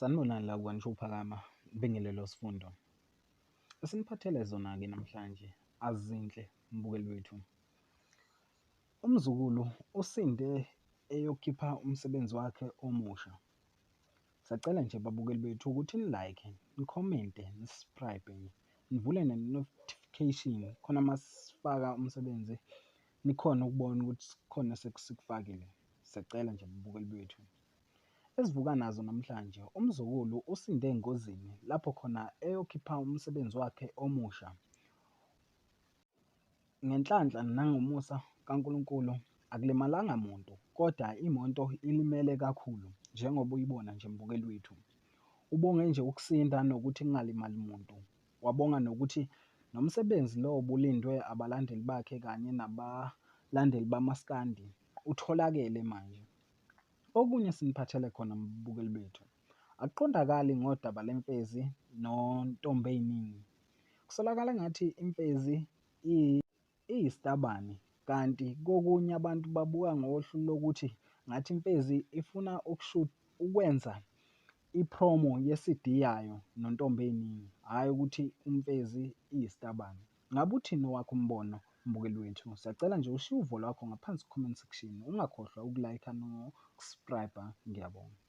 Sanibonani la kwaNsho Phakama, ngibingelele sifundo. Esiniphathele zona-ke namhlanje azinhle mbukeli wethu. Umzukulu usinde eyokhipha umsebenzi wakhe omusha. Sacela nje babukeli bethu ukuthi ni-like, nikhomente, ni-subscribe, nivule ne-notification khona masifaka umsebenzi nikhone ukubona ukuthi khona sesikufakile. Siyacela nje babukeli bethu. Esivuka nazo namhlanje, umzukulu usinde engozini lapho khona eyokhipha umsebenzi wakhe omusha. Ngenhlanhla nangomusa kaNkulunkulu akulimalanga muntu kodwa imoto ilimele kakhulu njengoba uyibona nje mbukeli wethu. Ubonge nje ukusinda nokuthi kungalimali muntu. Wabonga nokuthi nomsebenzi lo obulindwe abalandeli bakhe kanye nabalandeli bamaskandi utholakele manje. Okunye siniphathele khona mbukeli bethu, akuqondakali ngodaba lemfezi noNtombeyiningi. Kusolakala ngathi imfezi iyisitabane kanti kokunye abantu babuka ngohlu lokuthi ngathi imfezi ifuna ukwenza i-promo ye-CD yayo noNtombeyiningi, hhayi ukuthi umfezi iyisitabane. Ngabe uthini owakho umbono mbukeli wethu? Siyacela nje ushiye uvo lwakho ngaphansi ku-comment section. Ungakhohlwa uku-like noku-subscribe. Ngiyabonga.